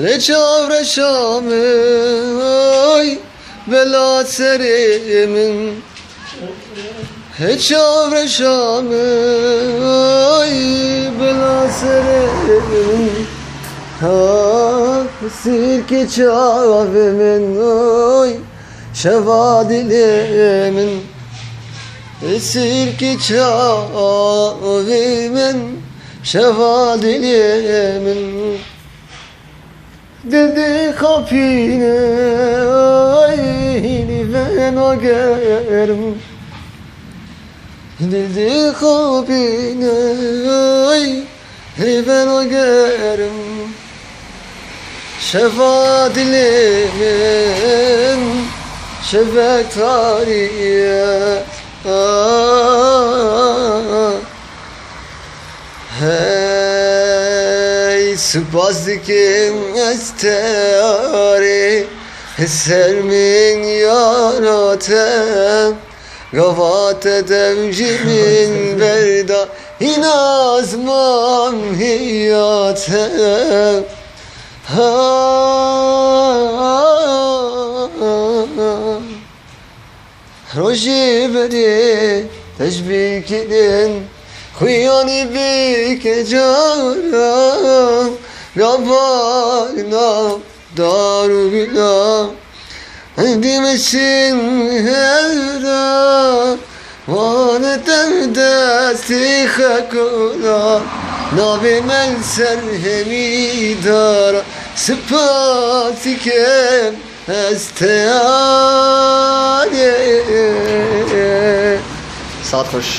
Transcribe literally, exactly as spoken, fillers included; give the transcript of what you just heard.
Lê çavreşa min, oy, bela serê min. Hê çavreşa min, oy, bela serê min. Ha, sirkê çavê min, oy, şeva dilê min. Hê sirkê çavê min, şeva dilê min. Dil dixapîne, ay, hînî vena germ. Dil dixapîne, ay, hînî vena germ. Şeva dilê min, şevek tarî ye. Ah. Hey, spas dikim ez te yarê, ser min yara te, gava te dev ji min berda, hîna ez mam hêya te. Ha. Rojê berê te ji bîr kirin, xuyanî bike cara, gavarna dar û gula. Hindî min çin hevra, wane te destê xekula, navê me li ser hemî dara, spas dikim. Ez te yarê. Saet xweş.